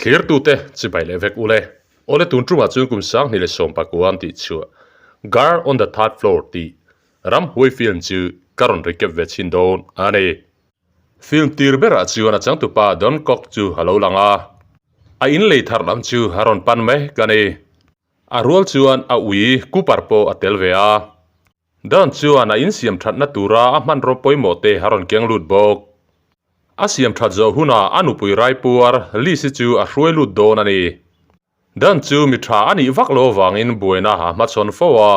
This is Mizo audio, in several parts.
Thlirtute chibai leh vek ule. Awle tun tumah chuan kum 2019 an tih chhuah Girl on the Third Floor tih ramhuai film chu ka rawn recap ve chhin dawn a ni. Film tir berah chuan a changtupa Don Koch chu a lo lang a, a inlei thar lam chu a rawn pan mek a ni. A rual chuan a ui Cooper pawh a tel ve a. Don chuan a insiam thatna tura a hmanraw pawimawh te a rawn keng lut bawk. A siam that zawh hunah a nupui raipuar Liz-i chu a hruai lut dawn a ni. Don chu mi tha a nih vak lo avangin buaina a hmachhawn fo a.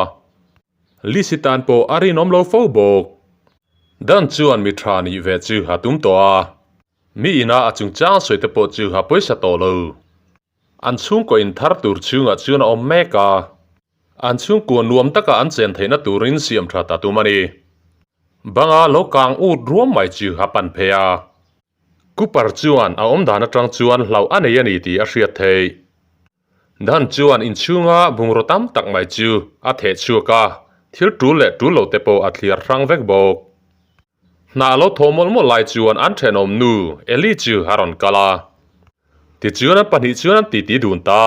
Liz-i tan pawh a rinawm lo fo bawk. Don chuan mi tha nih ve chu a tum tawh a. Mi ina a chungchang sawi te pawh chu a pawisa tawh lo. An chhungkaw in thar tur chhungah chuan a awm mek a, an chhungkua nuam taka an chen theihna turin siam tha ta tum a ni. Banga lo kang ut ruam mai chu a pan phei a. Cooper chuan a awm dan atang chuan hlauh a nei a ni tih a hriat theih. Dan chuan inchhunga bungraw tam tak mai chu a theh chhuak a, thil tul leh tul lo te pawh a thliar hrang vek bawk. Hna a lo thaw mawlh mawlh lai chuan an thenawm nu Eli chu a rawn kal a. Tichuan an pahnih chuan an titi dun ta.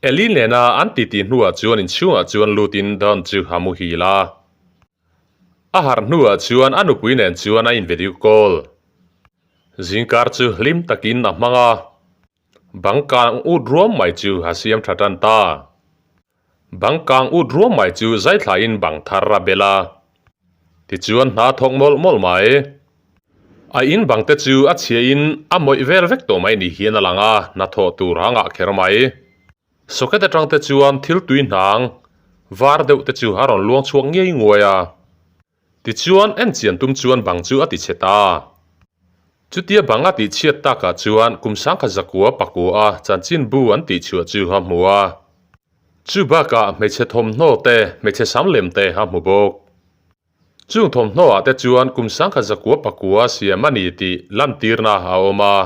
Eli nena an titi hnuah chuan inchhungah chuan lutin Don chu a muhil a. A harh hnuah chuan a nupui nen chuan a in video call. Zingkar chu hlim takin a hmang a. Bang kang ut ruam mai chu a siam tha tan ta. Bang kang ut ruam mai chu zai thlain bang thar a bel a. Tichuan hna thawk mawlh mawlh mai. A in bang te chu a chhia in a mawih vel vek tawh mai ni hian a lang a, hnathawh tur a ngah kher mai. Socket atang te chuan thil tui hnang var deuh te chu a rawn luang chhuak ngei nguai a. Tichuan enchian tum chuan bang chu a ti chhe ta. Chutia bang a tih chhiat takah chuan kum sangkhat zakua pakua a chanchinbu an tih chhuah chu a hmu a. Chu bakah hmeichhe thawmhnaw te, hmeichhe sam lem te a hmu bawk. Chung thawmhnaw ah te chuan kum sangkhat zakua pakua siam a ni tih lantirna a awm a.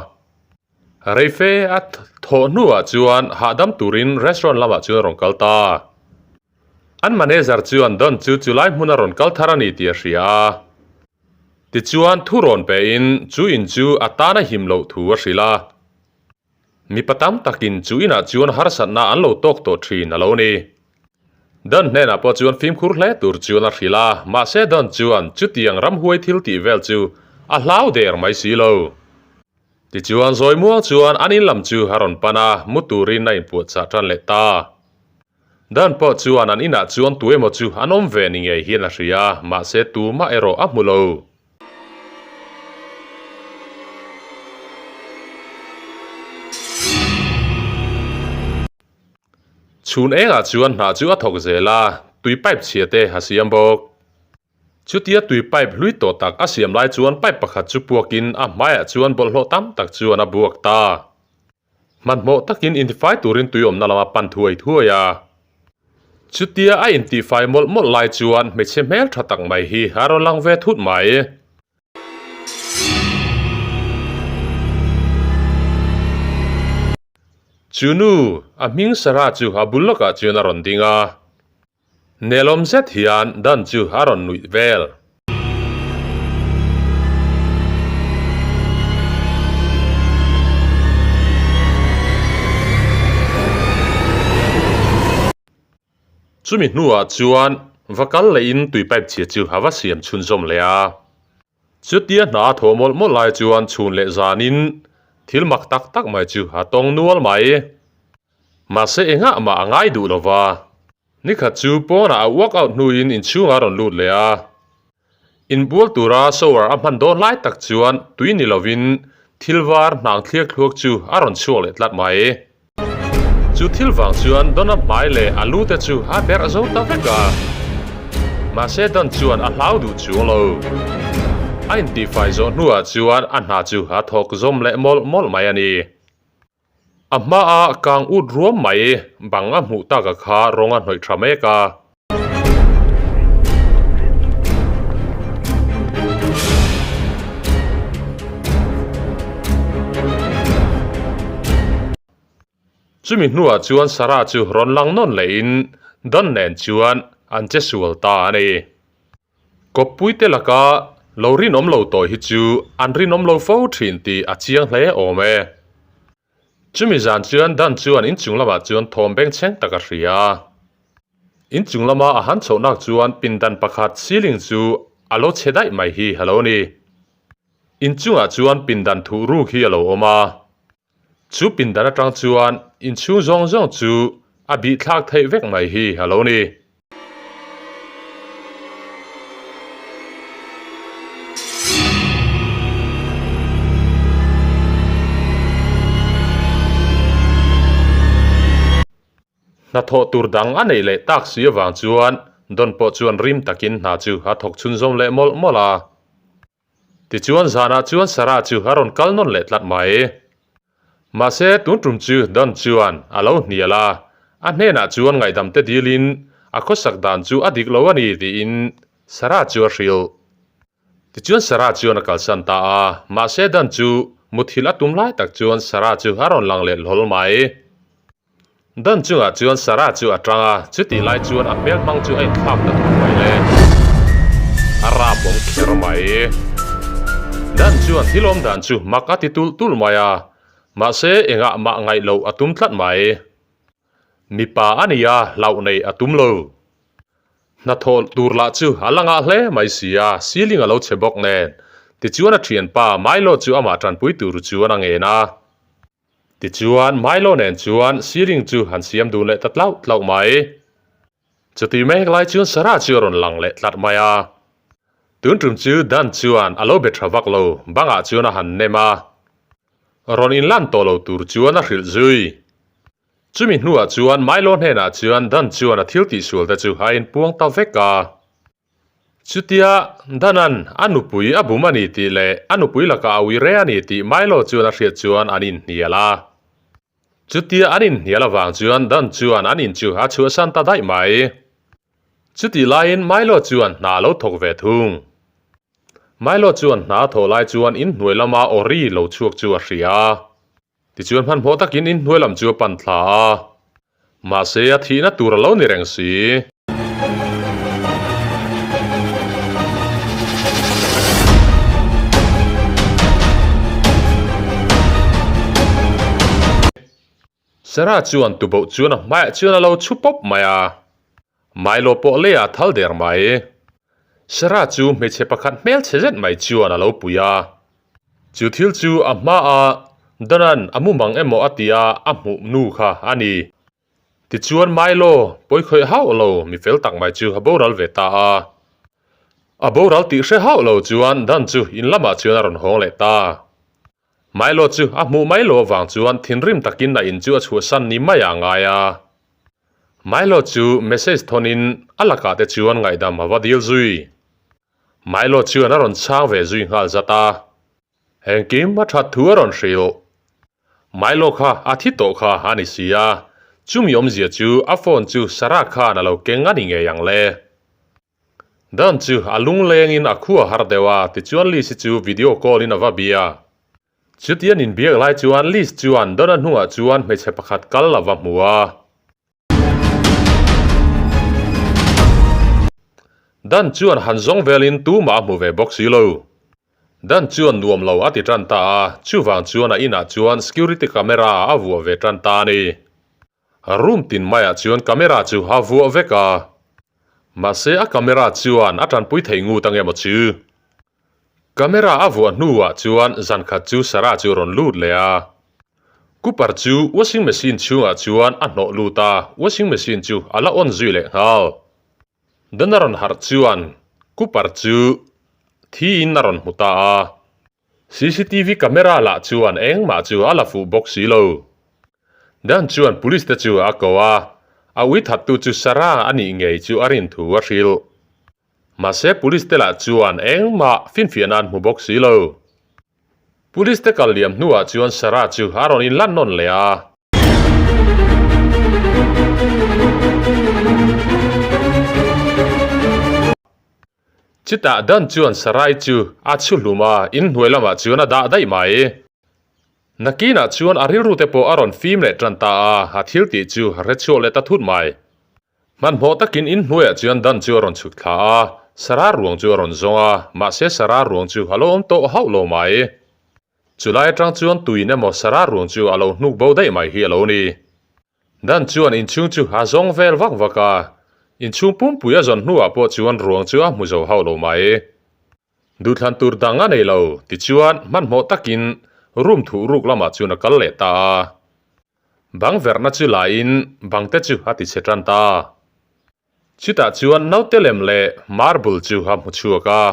Reife a thawh hnuah chuan hahdam turin restaurant lamah chuan a rawn kal ta. An manager chuan Don chu chulai hmun a rawn kal thar a ni tih a hria a. Tichuan thu rawn pehin chu in chu a tan a him loh thu a hrilh a. Mipa tam takin chu inah chuan harsatna an lo tawk tawh thin a lo ni. Don hnenah pawh chuan fimkhur hle tur chuan a hrilh a, mahse Don chuan chutiang ramhuai thil tih vel chu a hlau der mai si lo. Tichuan zawi muang chuan an in lam chu a rawn pan a, mu turin a inpuahchah tan leh ta. Don pawh chuan an inah chuan tu emaw chu an awm ve ni ngei hian a hria, mahse tumah erawh a hmu lo. Chhun engah chuan hna chu a thawk zel a, tui pipe chhia te a siam bawk. Chutia tui pipe hlui tawh tak a siam lai chuan pipe pakhat chu puakin a hmaiah chuan bawlhhlawh tam tak chuan a buak ta. Hmanhmawh takin intifai turin tui awmna lama pan thuai thuai a. Chutia a intihfai mawlh mawlh lai chuan hmeichhe hmel tha tak mai hi a rawn lang ve thut mai. Chu nu, a hming Sarah chu a bul lawkah chuan a rawn ding a. Nelawm zet hian Dan chu a rawn nuih vel. Chumi hnuah chuan va kal lehin tui pipe chhia chu a va siam chhunzawm leh a. Chutia hna a thawh mawlh mawlh lai chuan chhun leh zanin thil mak tak tak mai chu a tawng nual mai. Mahse engah mah a ngai duh lo va. Nikhat chu pawnah a walk out hnuin inchhungah a rawn lut leh a. Inbual tura shower a hman dawn lai tak chuan tui ni lovin thil var hnang thliak thluak chu a rawn chhuak leh tlat mai. Chu thil vang chuan Donna hmai leh a lu te chu a berh zo ta vek a. Mahse Don chuan a hlau duh chuang lo. A intihfai zawh hnuah chuan a hna chu a thawk zawm leh mawlh mawlh mai a ni. A hmaah kang ut ruam mai bang a hmuh tak a kha rawng a hnawih tha mek a. Chumi hnuah chuan Sarah chu rawn lang nawn lehin Don nen chuan an che sual ta a ni. Kawppuite laka lo rinawm lo tawh hi chu an rinawm lo fo thin tih a chiang hle awm e. Chumi zan chuan Dan chuan inchung lamah chuan thawm bengchheng tak a hria a. Inchung lama a han chhohnak chuan pindan pakhat ceiling chu a lo chhe daih mai hi a lo ni. Inchungah chuan pindan thuh ruk hi a lo awm a. Chu pindan atang chuan inchhung zawng zawng chu a bih thlak theih vek mai hi a lo ni. Hnathawh tur dang a neih leh tak si avang chuan Don pawh chuan rim takin hna chu a thawk chhunzawm leh mawlh mawlh a. Tichuan zanah chuan Sarah chu a rawn kal nawn leh tlat mai. Mahse tun tum chu Don chuan a lo hnial a, a hnenah chuan ngaihdam te dilin a khawsak dan chu a dik lo a ni tiin Sarah chu a hrilh. Tichuan Sarah chuan a kalsan ta a, mahse Dan chu muthilh a tum lai tak chuan Sarah chu a rawn lang leh hlawl mai. Dan chungah chuan Sarah chu a tang a, chutih lai chuan a hmel hmang chu a inthlak ta thut mai le. A rap awm kher mai. Dan chuan thil awm dan chu mak a ti tulh tulh mai a, mahse engah mah ngaih loh a tum tlat mai. Mipa a ni a, hlauh neih a tum lo. Hnathawh tur lah chu a la ngah hle mai si a, ceiling a lo chhe bawk nen. Tichuan a thianpa Milo chu amah tanpui tur chuan a ngen a. Tichuan, Milo nen chuan ceiling chu han siam dun leh ta tlauh tlauh mai. Chuti mek lai chuan Sarah chu a rawn lang leh tlat mai a. Tun tum chu Dan chuan a lo be tha vak lo, bangah chuan a han nem a. Rawn inlan tawh lo tur chuan a hrilh zui. Chumi hnuah chuan Milo hnenah chuan Dan chuan a thil tihsual te chu a inpuang ta vek a. Chutia Danan a nupui a bum a ni tih leh a nupui lakah a ui reng a ni tih Milo chuan a hriat chuan an inhnial a. Chutia an inhnial avang chuan Dan chuan an in chu a chhuahsan ta daih mai. Chutih laiin Milo chuan hna a lo thawk ve thung. Milo chuan hna a thawh lai chuan inhnuai lama Ori lo chhuak chu a hria a. Tichuan hmanhmawh takin inhnuai lam chu a pan thla a, mahse a thihna tur a lo ni reng si. Sarah chuan tuboh chuan a hmaiah chuan a lo chhu pawp mai a, Milo pawh leiah a thal der mai. Sarah chu hmeichhe pakhat hmelchhe zet mai chuan a lo pui a. Chu thil chu a hmaah Donan a mumang emaw a tia a hmuh nu kha a ni. Tichuan Milo pawi khawih hauh lo mi fel tak mai chu a boral ve ta a. A boral tih hre hauh lo chuan Dan chu in lamah chuan a rawn hawng leh ta. Milo chu a hmuh mai lo avang chuan thinrim takin a in chu a chhuahsan ni mai a ngai a. Milo chu message thawnin a lakah te chuan ngaihdam a va dil zui. Milo chuan a rawn chhang ve zui nghal zat a, engkim a that thu a rawn hrilh. Milo kha a thi tawh kha a ni si a, chumi awmzia chu a phone chu Sarah khan a lo keng a ni ngei ang le. Dan chu a lunglengin a khu a har deuh a, tichuan Liz hi chu video call in a va bia. Chutian inbiak lai chuan Liz chuan Donna hnungah chuan hmeichhe pakhat kal a va hmu a. Dan chuan han zawng velin tumah a hmu ve bawk si lo. Dan chuan nuam lo a ti tan ta a, chuvang chuan a inah chuan security camera a vuah ve tan ta a ni. Room tin maiah chuan camera chu a vuah vek a, mahse a camera chuan a tanpui thei ngut ange maw chu. Camera a vuah hnuah chuan zan khat chu Sarah chu a rawn lut leh a. Cooper chu washing machine chhungah chuan a hnawh lut a, washing machine chu a la on zui leh nghal. Dan a rawn harh chuan Cooper chu thiin a rawn hmu ta a. Cctv camera lah chuan engmah chu a la fuh bawk si lo. Dan chuan police te chu a ko a, a ui thattu chu Sarah a nih ngei chu a rin thu a hrilh. Mahse police te lah chuan engmah finfiahna an hmu bawk si lo. Police te kal liam hnuah chuan Sarah chu a rawn inlan nawn leh a. Chutah Dan chuan Sarai chu a chhu hlum a, inhnuai lamah chuan a dah daih mai. Nakinah chuan a rilru te pawh a rawn fim leh tan ta a, a thil tih chu a hre chhuak leh ta thut mai. Hmanhmawh takin in hnuaiah chuan Dan chu a rawn chhuk thla a, Sarah ruang chu a rawn zawng a, mahse Sarah ruang chu a lo awm tawh hauh lo mai. Chulai atang chuan tuin emaw Sarah ruang chu a lo hnuk bo daih mai hi a lo ni. Dan chuan inchhung chu a zawng vel vak vak a, inchhung pumpui a zawn hnuah pawh chuan ruang chu a hmu zo hauh lo mai. Duhthlan tur dang a nei lo, tichuan hmanhmawh takin room thuh ruk lamah chuan a kal leh ta a. Bang verhna chu lain bang te chu a ti chhe tan ta. Chutah chuan naute lem leh marble chu a hmu chhuak a.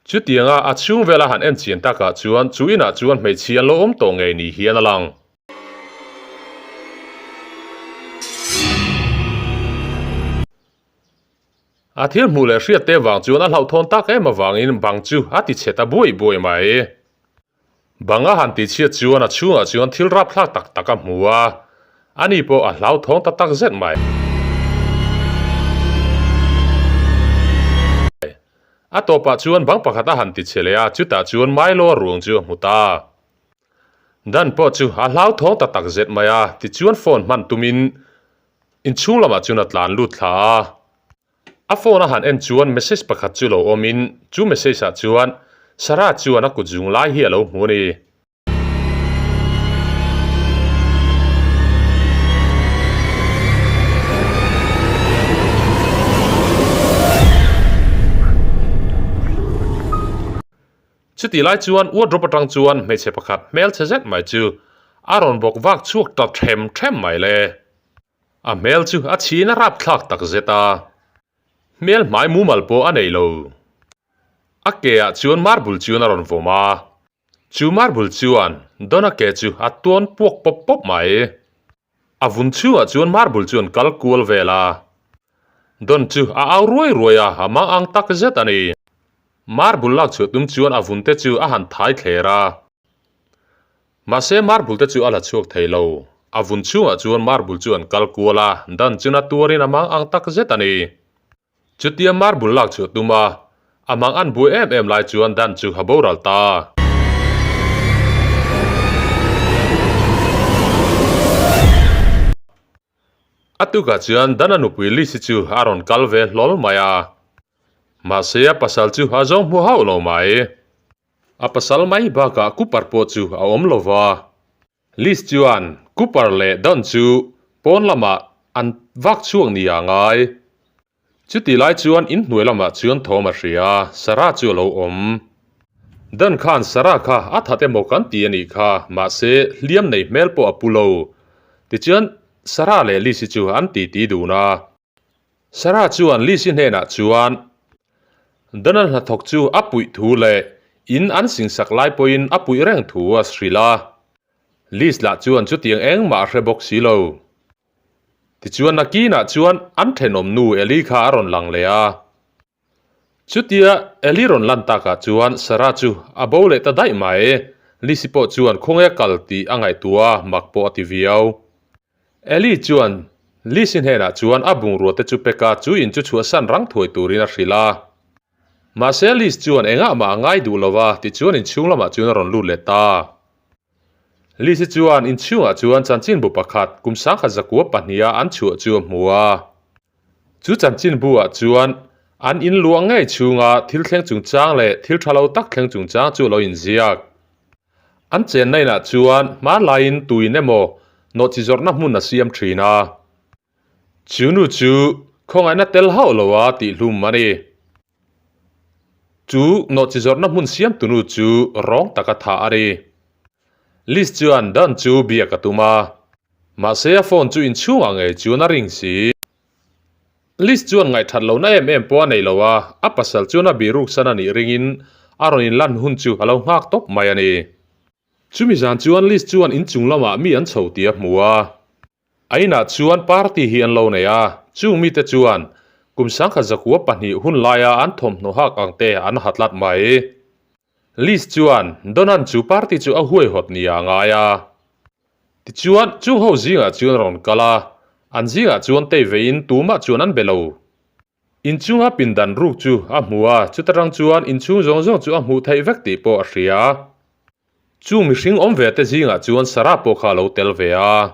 Chutianga a chhung vela han en chian takah chuan chu inah chuan hmeichhia an lo awm tawh ngei ni hian a lang. A thil hmuh leh hriat te vang chuan a hlauhthawn tak em avangin bang chu a ti chhe ta buai buai mai. Bang a han ti chhiat chuan a chhungah chuan thil rapthlak tak tak a hmu a, ani pawh a hlauthawng ta tak zet mai. A tawpah chuan bang pakhat a han ti chhe leh a, chutah chuan Milo a ruang chu a hmu ta. Dan pawh chu a hlauthawng ta tak zet mai a, tichuan phone hman tumin inchhung lamah chuan a tlan lut thla a. A phone a han en chuan message pakhat chu lo awmin chu message ah chuan Sarah chuan a kut zung lai hi a lo hmu a ni. Chutih lai chuan wardrobe atang chuan hmeichhe pakhat hmelchhe zet mai chu a rawn bawk vak chhuak ta them them mai le. A hmel chu a chhin a rapthlak tak zet a, hmel hmai mumal pawh a nei lo. A ke ah chuan marble chuan a rawn vawm a, chu marble chuan Donna ke chu a tuan puak pawp pawp mai. A vun chhungah chuan marble chuan kal kual vel a, Don chu a au ruai ruai a, a mang ang tak zet a ni. Marble lak chhuah tum chuan a vun te chu a han thai thler a. Mahse marble te chu a la chhuak thei lo. A vun chhungah chuan marble chu an kal kual a, dan chuna tuarin a mang ang tak zet a ni. Chutia marble lak chhuah tum a, a mang an buai em em lai chuan dan chu a boral ta. A tukah chuan Dana nupui Lizzy chu a rawn kal ve hlawl mai a. Mahse a pasal chu a zawng hmu hauh lo mai. A pasal mai bakah Cooper pawh chu a awm lo va. Liz chuan Cooper leh Don chu pawn lamah an vak chhuak ni a ngai. Chutih lai chuan inhnuai lamah chuan thawm a hria, Sarah chu a lo awm. Don khan Sarah kha a that emaw kan ti a nih kha, mahse hliam nei hmel pawh a pu lo. Tichuan Sarah leh Liz hi chu an titi dun a. Sarah chuan Lizzy hnenah chuan Donald hnathawk chu a puih thu leh in an singsak lai pawhin a puih reng thu a hrilh a. Liz lah chuan chutiang engmah a hre bawk si lo. Tichuan nakinah chuan an thenawm nu Ellie kha a rawn lang leh a. Chutia Ellie rawn lan takah chuan Sarah chu a bo leh ta daih mai. Lizzy pawh chuan khawnge a kal tih a ngaihtuah a, mak pawh a ti viau. Ellie chuan Lizzy hnenah chuan a bungrua te chu pek a, chu in chu chhuahsan rang thuai turin a hrilh a. Mahse Liz chuan engah mah a ngai duh lo va, tichuan inchhung lamah chuan a rawn lut leh ta. Lizzy chuan inchhungah chuan chanchinbu pakhat kum sangkhat zakua pahniha an chhuah chu a hmu a. Chu chanchinbu ah chuan an in luah ngei chhunga thil thleng chungchang leh thil tha lo tak thleng chungchang chu a lo inziak. An chenna inah chuan hmanlaiin tuin emaw nawhchi zawrhna hmun a siam thin a. Chu nu chu khawngaihna tel hauh lo a tihhlum a ni. Chu nawhchi zawrhna hmun siam tunu chu rawng taka thah a ni. Liz chuan Dan chu biak a tum a, mahse a phone chu inchhungah ngei chuan a ring si. Liz chuan ngaihthat lohna em em pawh a nei lo a, a pasal chuan a bihruksan a nih ringin a rawn inlan hun chu a lo nghak tawp mai a ni. Chumi zan chuan Liz chuan inchung lamah mi an chho tih a hmu a. A inah chuan party hi an lo nei a, chung mite chuan kum sangkhat zakua pahnih hun laia an thawmhnaw hak ang te an ha tlat mai. Liz chuan Donan chu party chu a huaihawt nia a ngai a. Tichuan, chung ho zingah chuan a rawn kal a, an zingah chuan tei veiin tumah chuan an be lo. Inchunga pindan ruk chu a hmu a, chuta tang chuan inchhung zawng zawng chu a hmuh theih vek tih pawh a hria. Chung mihring awm ve te zingah chuan Sarah pawh kha a lo tel ve a.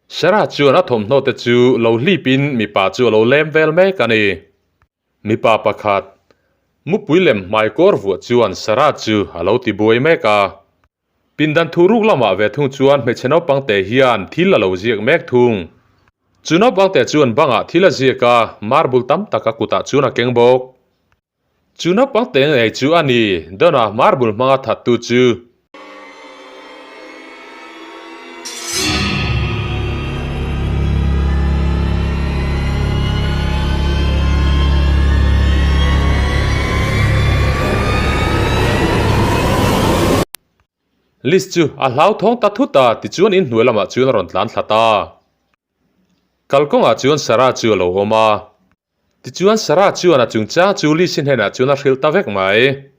Sarah chuan a thawmhnaw te chu lo hlipin mipa chu a lo lem vel mek a ni. Mipa pakhat, mupui lem hmaikawr vuah chuan Sarah chu a lo ti buai mek a. Pindan thuruk lamah ve thung chuan hmeichhe naupang te hian thil a lo ziak mek thung. Chu naupang te chuan bangah thil a ziak a, marble tam tak a kutah chuan a keng bawk. Chu naupang te ngei chu a ni, Dona marble hmanga thattu chu. Liz chu a hlauthawng ta thut a, tichuan inhnuai lamah chuan a rawn tlan thla ta. Kalkawngah chuan Sarah chu a lo awm a, tichuan Sarah chuan a chungchang chu Liz-i hnenah chuan a hrilh ta vek mai.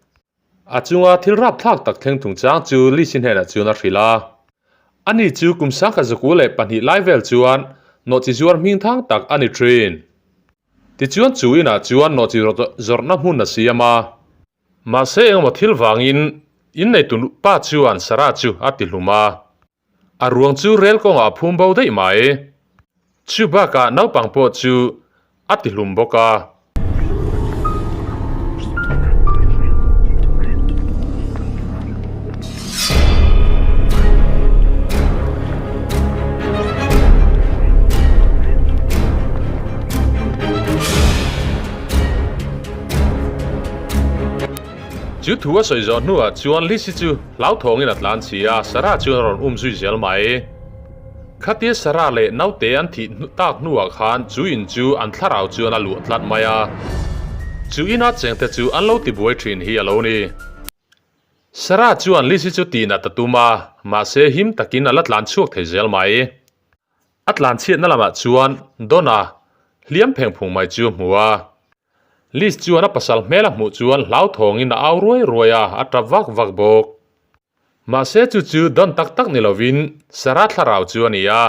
A chunga thil rapthlak tak thleng chungchang chu Liz-i hnenah chuan a hrilh a. Ani chu kum sangkhat 12 lai vel chuan nawhchi zuar hming thang tak a ni thin. Tichuan chu inah chuan nawhchi zawrhna hmun a siam a. Mahse engemaw thil vangin inneitu pa chuan Sarah chu a ti hlum a, a ruang chu rel kawngah a phum bo daih mai. Chu bakah naupang pawh chu a ti hlum bawk a. Chu thu a sawi zawh hnuah chuan Lizzy chu hlauthawngin a tlan chhi a, Sarah chuan a rawn um zui zel mai. Khatia Sarah leh naute an thih tak hnuah khan chu in chu an thlarau chuan a luah tlat mai a, chu ina chengte chu an lo tibuai thin hi a lo ni. Sarah chuan Lizzy chu tihnat a tum a, mahse him takin a la tlan chhuak thei zel mai. A tlan chhiatna lamah chuan Donna hliam pheng phung mai chu a hmu a. Liz chuan a pasal hmel a hmuh chuan hlauthawngin a au ruai ruai a, a tap vak vak bawk. Mahse chu chu Don tak tak ni lovin Sarah thlarau chu a ni a,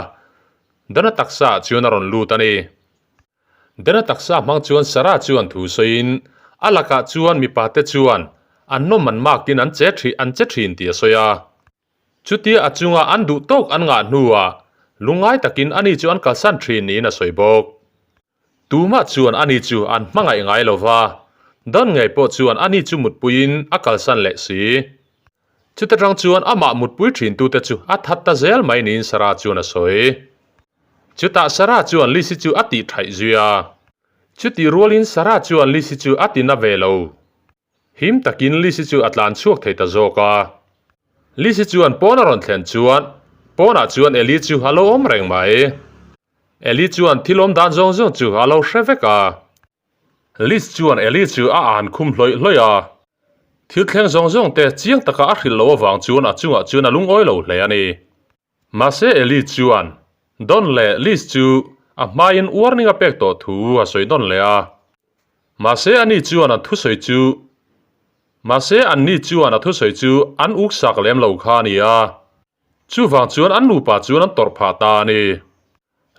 Donna taksa ah chuan a rawn lut a ni. Donna taksa hmang chuan Sarah chuan thu sawiin a lakah chuan mipa te chuan an nawm an makin an che an che thin tih a sawi a. Chutia a chunga an duh tawk an ngah hnuah lungngai takin ani chu an kalsan thin niin a sawi bawk. Tumah chuan ani chu an hmangaih ngai lo va, Don ngei pawh chuan ani chu mutpuiin a kalsan leh si. Chuta tang chuan amah mutpui thintute chu a that ta zel mai niin Sarah chuan a sawi. Chutah Sarah chuan Lizzy chu a tih thaih zui a. Chutih rualin Sarah chuan Lizzy chu a ti na ve lo. Him takin Lizzy chu a tlan chhuak thei ta zawk a. Lizzy chuan pawn a rawn thlen chuan pawnah chuan Ellie chu a lo awm reng mai. Eli chuan thil awm dan zawng zawng chu a lo hre vek a. Liz chuan Eli chu a an khum hlawih hlawih a. Thil thleng zawng zawng te chiang taka a hrilh loh avang chuan a chungah chuan a lungawi lo hle a ni. Mahse Eli chuan Don leh Liz chu a hmaiin warning a pek tawh thu a sawi nawn leh a. Mahse ani chuan a thusawi chu Mahse anni chuan a thusawi chu an uksak lem lo kha a ni a. Chuvang chuan an nupa chuan an tawrh phah ta a ni.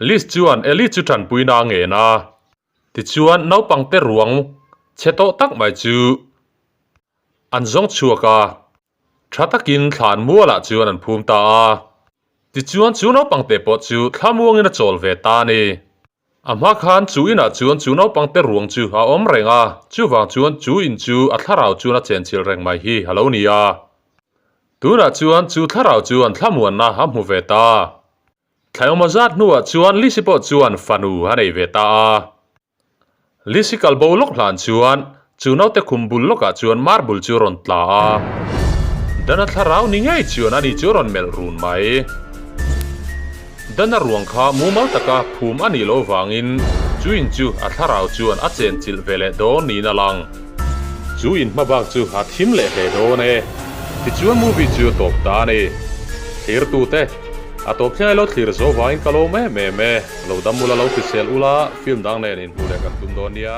Liz chuan Ellie chu tanpuina a ngen a. Tichuan naupangte ruang chhe tawh tak mai chu an zawng chhuak a, tha takin thlan mualah chuan an phum ta a. Tichuan chu naupangte pawh chu thlamuangin a chawl ve ta a ni. A hma khan chu inah chuan chu naupangte ruang chu a awm reng a, chuvang chuan chu in chu a thlarau chuan a chenchilh reng mai hi a lo ni a. Tunah chuan chu thlarau chuan thlamuanna a hmu ve ta. Thlaiawma zat hnuah chuan Lisi pawh chuan fanu a nei ve ta a. Lisi kal bo lawk hlan chuan chu naute khum bul lawkah chuan marble chu a rawn tla a. Dana thlarau ni ngei chuan ani chu a rawn melh run mai. Dana ruang kha mumal taka phum a nih loh vangin chu in chu a thlarau chuan a chenchilh ve leh dawn niin a lang. Chu in hma bak chu a thim leh hle dawn e. Tichuan movie chu a tawp ta a ni. Thlirtute, a tawp thleng ai lo thlir zo vangin ka lo em em e. Lo dam ula, lo hrisel ula, film dang nen inhmuh leh kan tum dawn nia.